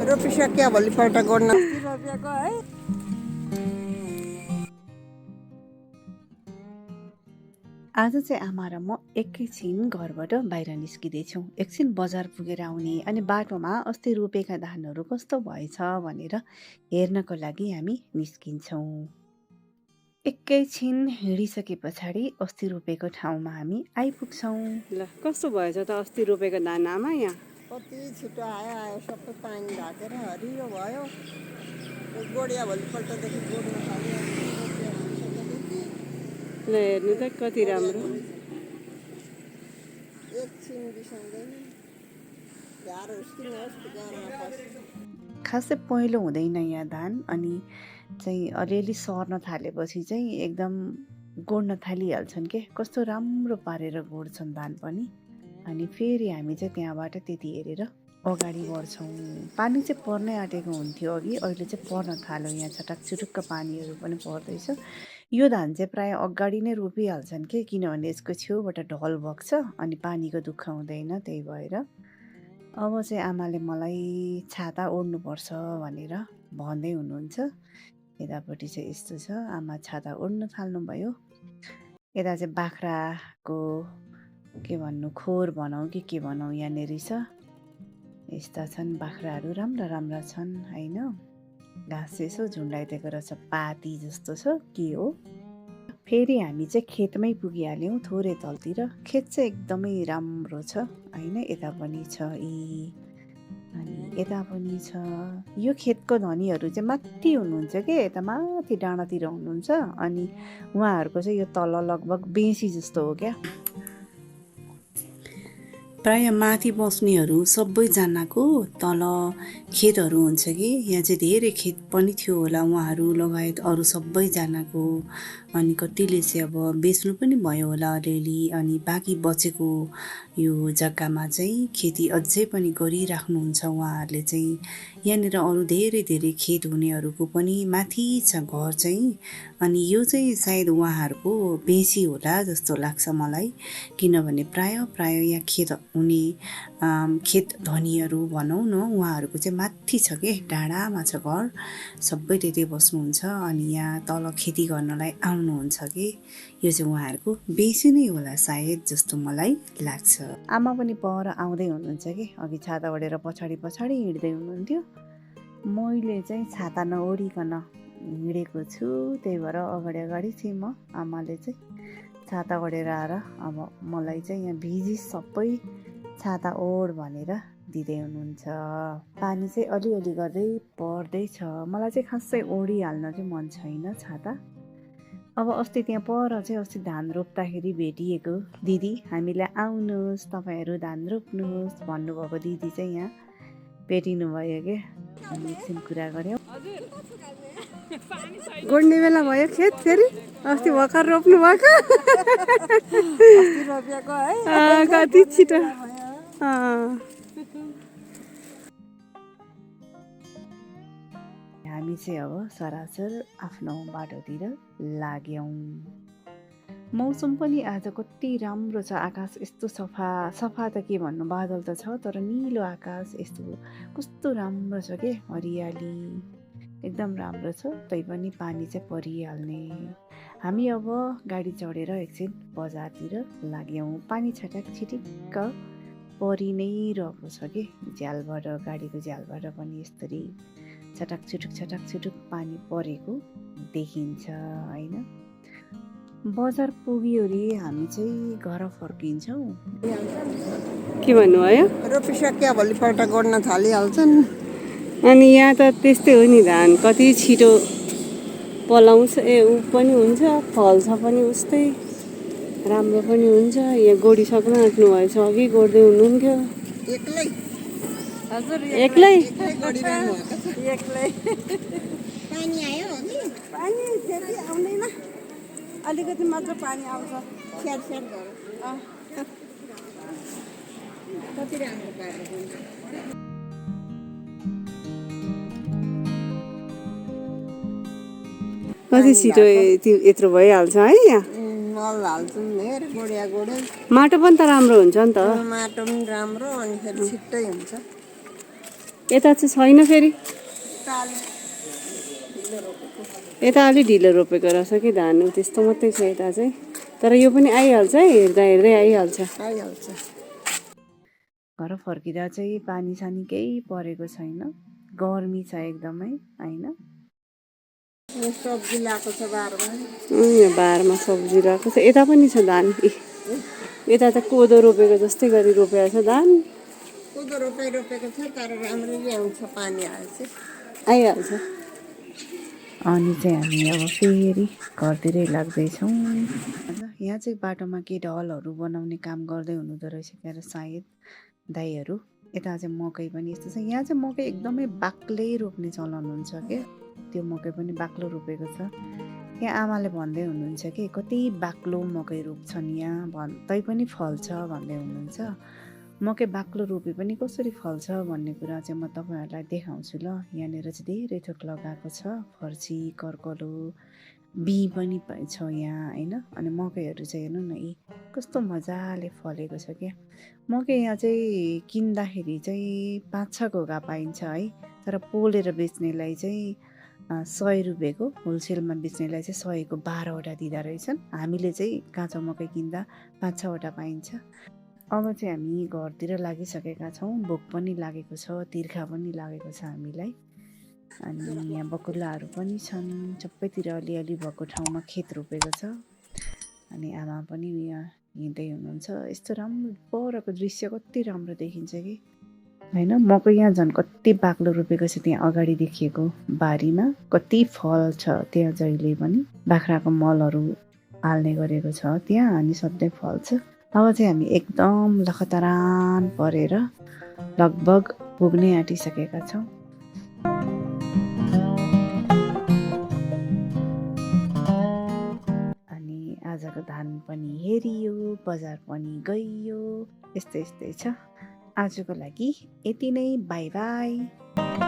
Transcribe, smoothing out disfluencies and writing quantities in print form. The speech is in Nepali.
रोपिसक्यो भोलिपल्ट गोड्न रोपेको है। आज चाहिँ आमा र म एकैछिन घरबाट बाहिर निस्किँदैछौँ। एकछिन बजार पुगेर आउने अनि बाटोमा अस्ति रोपेका धानहरू कस्तो भएछ भनेर हेर्नको लागि हामी निस्किन्छौँ। एकैछिन हिँडिसके पछाडि अस्ति रोपेको ठाउँमा हामी आइपुग्छौँ। ल कस्तो भएछ त अस्ति रोपेको धान आमा? यहाँ कति छिटो आयो सबै पानी ढाकेर हरियो भयो। गोडिया भोलिपल्टदेखि गोड्न थाल्यो। ल हेर्नु त कति राम्रो। एकछिन बिसाउँदैन झार हुस्किनुहोस् घरमा पस्छ। खासै पहिलो हुँदैन यहाँ धान, अनि चाहिँ अलिअलि सर्न थालेपछि चाहिँ एकदम गोड्न थालिहाल्छन् के। कस्तो राम्रो पारेर गोड्छन् धान पनि। अनि फेरि हामी चाहिँ त्यहाँबाट त्यति हेरेर अगाडि बढ्छौँ। पानी चाहिँ पर्नै आँटेको हुन्थ्यो अघि, अहिले चाहिँ पर्न थाल्यो। यहाँ छटाक छुटुक्क पानीहरू पनि पर्दैछ। यो धान चाहिँ प्रायः अगाडि नै रोपिहाल्छन् कि, किनभने यसको छेउबाट ढल बग्छ अनि पानीको दुःख हुँदैन। त्यही भएर अब चाहिँ आमाले मलाई छाता ओढ्नुपर्छ भनेर भन्दै हुनुहुन्छ। यतापट्टि चाहिँ यस्तो छ, आमा छाता ओढ्न थाल्नुभयो। यता चाहिँ बाख्राको के भन्नु, खोर भनौँ कि के भनौँ, यहाँनिर छ। यस्ता छन् बाख्राहरू, राम्रा राम्रा छन् होइन। घाँस यसो झुन्डाइदिएको रहेछ, पाती जस्तो छ के हो। फेरि हामी चाहिँ खेतमै पुगिहाल्यौँ, थोरै तलतिर। खेत चाहिँ एकदमै राम्रो छ होइन। यता पनि छ अनि यता पनि छ। यो खेतको धनीहरू चाहिँ माथि हुनुहुन्छ कि, यता माथि डाँडातिर हुनुहुन्छ। अनि उहाँहरूको चाहिँ यो तल लगभग बेसी जस्तो हो क्या। प्राय माथि बस्नेहरू सबैजनाको तल खेतहरू हुन्छ कि। यहाँ चाहिँ धेरै खेत पनि थियो होला उहाँहरू लगायत अरू सबैजनाको। अनि कतिले चाहिँ अब बेच्नु पनि भयो होला अलिअलि। अनि बाँकी बचेको यो जग्गामा चाहिँ खेती अझै पनि गरिराख्नुहुन्छ उहाँहरूले चाहिँ। यहाँनिर अरू धेरै धेरै खेत हुनेहरूको पनि माथि छ घर चाहिँ। अनि यो चाहिँ सायद उहाँहरूको बेसी होला जस्तो लाग्छ मलाई, किनभने प्राय यहाँ खेत हुने खेत धनीहरू भनौँ न, उहाँहरूको चाहिँ माथि छ कि, डाँडामा छ घर। सबै त्यतै बस्नुहुन्छ अनि यहाँ तल खेती गर्नलाई आउनुहुन्छ कि। यो चाहिँ उहाँहरूको बेसी नै होला सायद जस्तो मलाई लाग्छ। आमा पनि पर आउँदै हुनुहुन्छ कि, अघि छाता ओढेर पछाडि पछाडि हिँड्दै हुनुहुन्थ्यो। मैले चाहिँ छाता नओढिकन हिँडेको छु, त्यही भएर अगाडि अगाडि चाहिँ म। आमाले चाहिँ छाता ओढेर आएर अब मलाई चाहिँ यहाँ भिजी सबै छाता ओढ भनेर दिँदै हुनुहुन्छ। पानी चाहिँ अलिअलि गर्दै पर्दैछ। मलाई चाहिँ खासै ओढिहाल्न चाहिँ मन छैन छाता। अब अस्ति त्यहाँ पर चाहिँ अस्ति धान रोप्दाखेरि भेटिएको दिदी, हामीलाई आउनुहोस् तपाईँहरू धान रोप्नुहोस् भन्नुभएको दिदी चाहिँ यहाँ भेटिनु भयो क्या। हामी एकछिन कुरा गऱ्यौँ। गोड्ने बेला भयो खेत फेरि। अस्ति भर्खर रोप्नु भएको। कति छिटो। हामी चाहिँ अब सरासर आफ्नो बाटोतिर लाग्यौँ। मौसम पनि आज कति राम्रो छ। आकाश यस्तो सफा त के भन्नु, बादल त छ तर निलो आकाश यस्तो कस्तो राम्रो छ के, हरियाली एकदम राम्रो छ। तै पनि पानी चाहिँ परिहाल्ने। हामी अब गाडी चढेर एकछिन बजारतिर लाग्यौँ। पानी छटाक छिटिक्क परि नै रहेको छ कि, झ्यालबाट, गाडीको झ्यालबाट पनि यसरी छटाक छुटुक पानी परेको देखिन्छ होइन। बजार पुग्योरी हामी चाहिँ घर फर्किन्छौँ। के भन्नुभयो? रोपिसक्यो भोलिपल्ट गोड्न थालिहाल्छन्। अनि यहाँ त त्यस्तै हो नि, धान कति छिटो पलाउँछ। ऊ पनि हुन्छ, फल्छ पनि उस्तै, राम्रो पनि हुन्छ। यहाँ गोडिसक्न आँट्नु भएछ, अघि गोड्दै हुनुहुन्थ्यो। एक्लै? हजुर एक्लै। पानी आयो? पानी त्यति आउँदैन, अलिकति मात्र पानी आउँछ। स्याहार गरेर कति राम्रो पारेको हुन्छ। कति छिटो यत्रो भइहाल्छ है। यहाँ मल हाल्छौँ धेर, गोडिया गोडे। माटो पनि त राम्रो हुन्छ नि त। माटो पनि राम्रो अनि फेरि छिट्टै हुन्छ। यता चाहिँ छैन फेरि। यता अलि ढिलो रोपेको रहेछ कि धान, त्यस्तो मात्रै छ यता चाहिँ। तर यो पनि आइहाल्छ है, हेर्दा हेर्दै आइहाल्छ। घर फर्किँदा चाहिँ पानी सानी केही परेको छैन, गर्मी छ एकदमै होइन। सब्जी लगाएको छ बारमा। यहाँ बारमा सब्जी लगाएको छ। यता पनि छ धान। यता त कोदो रोपेको जस्तै गरी रोपेको छ धान। कोदो रोपेको छ, तर राम्ररी आउँछ, पानी आएछ आइहाल्छ। अनि चाहिँ हामी अब फेरि घरतिरै लाग्दैछौँ। यहाँ चाहिँ बाटोमा के ढलहरू बनाउने काम गर्दै हुनुहुँदो रहेछ क्या सायद दाइहरू। यता चाहिँ मकै पनि यस्तो छ। यहाँ चाहिँ मकै एकदमै बाक्लै रोप्ने चलन हुन्छ क्या। त्यो मकै पनि बाक्लो रोपेको छ। यहाँ आमाले भन्दै हुनुहुन्छ कि कति बाक्लो मकै रोप्छन् यहाँ तैपनि फल्छ भन्दै हुनुहुन्छ। मकै बाक्लो रोपे पनि कसरी फल्छ भन्ने कुरा चाहिँ म तपाईँहरूलाई देखाउँछु ल। यहाँनिर चाहिँ धेरै थोक लगाएको छ, फर्सी, कर्कलो, बिँ पनि छ यहाँ होइन। अनि मकैहरू चाहिँ हेर्नु न, यी कस्तो मजाले फलेको छ क्या। मकै यहाँ चाहिँ किन्दाखेरि चाहिँ 5-6 घोगा पाइन्छ है, तर पोलेर बेच्नेलाई चाहिँ 100 रुपियाँको, होलसेलमा बेच्नेलाई चाहिँ 100को 12वटा दिँदा रहेछन्। हामीले चाहिँ काँचो मकै किन्दा 5-6वटा पाइन्छ। अब चाहिँ हामी घरतिर लागिसकेका छौँ। भोक पनि लागेको छ, तिर्खा पनि लागेको छ हामीलाई। अनि यहाँ बकुल्लाहरू पनि छन्, सबैतिर अलिअलि भएको ठाउँमा खेत रोपेको छ। अनि आमा पनि यहाँ हिँड्दै हुनुहुन्छ। यस्तो राम्रो परको दृश्य कति राम्रो देखिन्छ कि होइन। मकै यहाँ झन् कति बाक्लो रोपेको छ, त्यहाँ अगाडि देखिएको बारीमा कति फल छ त्यहाँ। जहिले पनि बाख्राको मलहरू हाल्ने गरेको छ त्यहाँ, अनि सधैँ फल्छ। अब चाहिँ हामी एकदम लखतरान परेर लगभग पुग्नै आँटिसकेका छौँ। अनि आजको धान पनि हेरियो, बजार पनि गइयो, यस्तै छ। आजको लागि यति नै, बाई बाई।